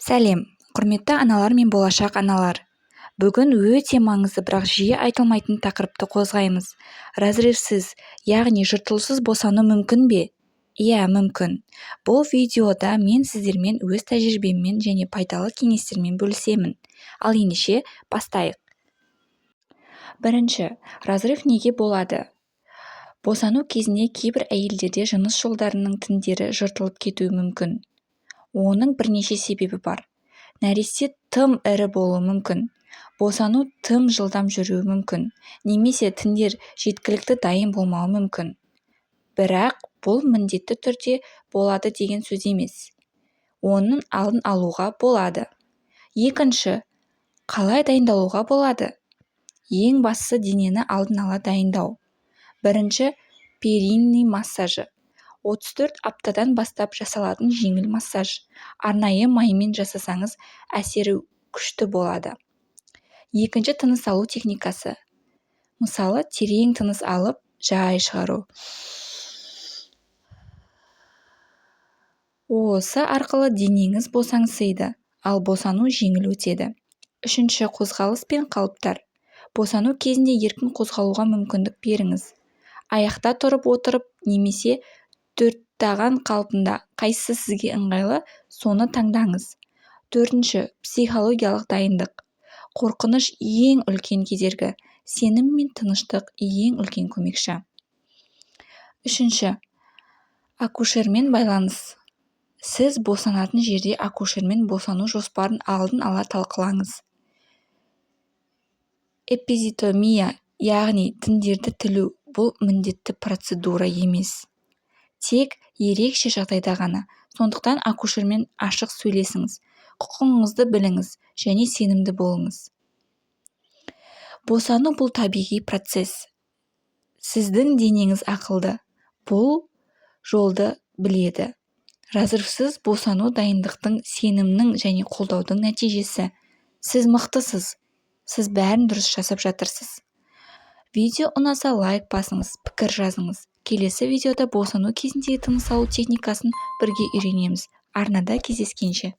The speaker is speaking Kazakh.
Сәлем, құрметті аналар мен болашақ аналар! Бүгін өте маңызды, бірақ жиі айтылмайтын тақырыпты қозғаймыз. Разрывсыз, яғни жыртылусыз босану мүмкін бе? Иә, мүмкін. Бұл видеода мен сіздермен өз тәжірибеммен және пайдалы кеңестермен бөлісемін. Ал ендеше, бастайық. Бірінші, разрыв неге болады? Босану кезінде кейбір әйелдерде жыныс жолдарының тіндері жыртылып кетуі мүмкін. Оның бірнеше себебі бар. Нәресте тым ірі болуы мүмкін, босану тым жылдам жүруі мүмкін немесе тіндер жеткілікті дайын болмауы мүмкін. Бірақ бұл міндетті түрде болады деген сөз емес. Оның алдын алуға болады. Екінші, қалай дайындалуға болады? Ең бастысы, денені алдын ала дайындау. Бірінші, Периней массажы. 34 аптадан бастап жасалатын жеңіл массаж. Арнайы маймен жасасаңыз, әсері күшті болады. Екінші, тыныс алу техникасы. Мысалы, терең тыныс алып, жай шығару. Осы арқылы денеңіз босаңсиды, ал босану жеңіл өтеді. Үшінші, қозғалыс пен қалыптар. Босану кезінде еркін қозғалуға мүмкіндік беріңіз. Аяқта тұрып, отырып немесе төрттаған қалпында, қайсысы сізге ыңғайлы, соны таңдаңыз. Төртінші, психологиялық дайындық. Қорқыныш ең үлкен кедергі, сенім мен тыныштық ең үлкен көмекші. Үшінші, акушермен байланыс. Сіз босанатын жерде акушермен босану жоспарын алдын ала талқылаңыз. Эпизиотомия, яғни тіндерді тілу, бұл міндетті процедура емес. Тек ерекше жағдайда ғана. Сондықтан акушермен ашық сөйлесіңіз, құқығыңызды біліңіз және сенімді болыңыз. Босану бұл табиғи процесс. Сіздің денеңіз ақылды, бұл жолды біледі. Разрывсыз босану дайындықтың, сенімнің және қолдаудың нәтижесі. Сіз мықтысыз. Сіз бәрін дұрыс жасап жатырсыз. Видео ұнаса, лайк басыңыз, пікір жазыңыз. Келесі видеода босану кезіндегі тыныс алу техникасын бірге үйренеміз. Арнада кездескенше.